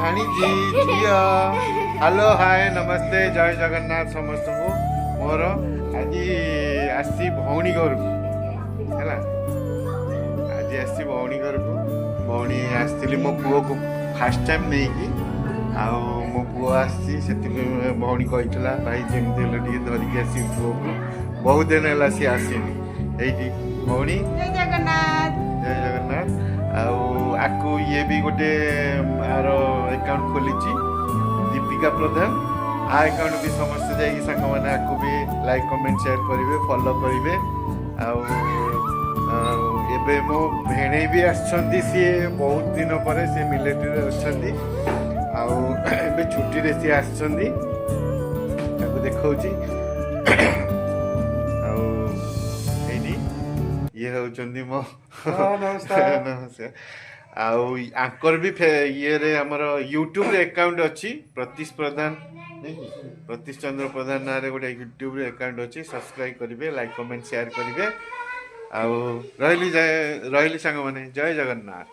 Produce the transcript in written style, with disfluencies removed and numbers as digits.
ଭାଣିଜୀ ଝିଅ। ହ୍ୟାଲୋ, ହାଏ, ନମସ୍ତେ, ଜୟ ଜଗନ୍ନାଥ ସମସ୍ତଙ୍କୁ। ମୋର ଆଜି ଆସିଛି ଭଉଣୀ ଘରକୁ। ହେଲା, ଆଜି ଆସିଛି ଭଉଣୀ ଘରକୁ। ଭଉଣୀ ଆସିଥିଲି ମୋ ପୁଅକୁ ଫାର୍ଷ୍ଟ ଟାଇମ୍ ନେଇକି, ଆଉ ମୋ ପୁଅ ଆସିଛି। ସେଥିପାଇଁ ଭଉଣୀ କହିଥିଲା, ଭାଇ, ଯେମିତି ହେଲେ ଟିକେ ଧରିକି ଆସିବି ପୁଅକୁ, ବହୁତ ଦିନ ହେଲା ସିଏ ଆସିନି। ଏଇଠି ଭଉଣୀ। ଜୟ ଜଗନ୍ନାଥ। ଜୟ ଜଗନ୍ନାଥ। ଆଉ ଆକୁ ଇଏ ବି ଗୋଟେ ଆର ଆକାଉଣ୍ଟ ଖୋଲିଛି, ଦୀପିକା ପ୍ରଧାନ। ଆ ଆକାଉଣ୍ଟ ବି ସମସ୍ତେ ଯାଇକି ସାଙ୍ଗମାନେ ଆକୁ ବି ଲାଇକ୍, କମେଣ୍ଟ, ସେୟାର କରିବେ, ଫଲୋ କରିବେ। ଆଉ ଏବେ ମୋ ଭେଣେଇ ବି ଆସିଛନ୍ତି। ସିଏ ବହୁତ ଦିନ ପରେ, ସିଏ ମିଲିଟାରୀରେ ଅଛନ୍ତି ଆଉ ଏବେ ଛୁଟିରେ ସିଏ ଆସିଛନ୍ତି। ତାକୁ ଦେଖାଉଛି। ଆଉ ଏଇଠି ଇଏ ହେଉଛନ୍ତି ମୋ ନମସ୍କାର। ନମସ୍କାର। ଆଉ ଆଙ୍କର ବି ଇଏରେ ଆମର ୟୁଟ୍ୟୁବରେ ଆକାଉଣ୍ଟ ଅଛି, ପ୍ରତୀଶ ପ୍ରଧାନ ନାଇଁ କି? ପ୍ରତୀଶ ଚନ୍ଦ୍ର ପ୍ରଧାନ ନାଁରେ ଗୋଟେ ୟୁଟ୍ୟୁବରେ ଆକାଉଣ୍ଟ ଅଛି। ସବସ୍କ୍ରାଇବ କରିବେ, ଲାଇକ୍, କମେଣ୍ଟ, ସେୟାର କରିବେ। ଆଉ ରହିଲି, ଜୟ, ରହିଲି ସାଙ୍ଗମାନେ, ଜୟ ଜଗନ୍ନାଥ।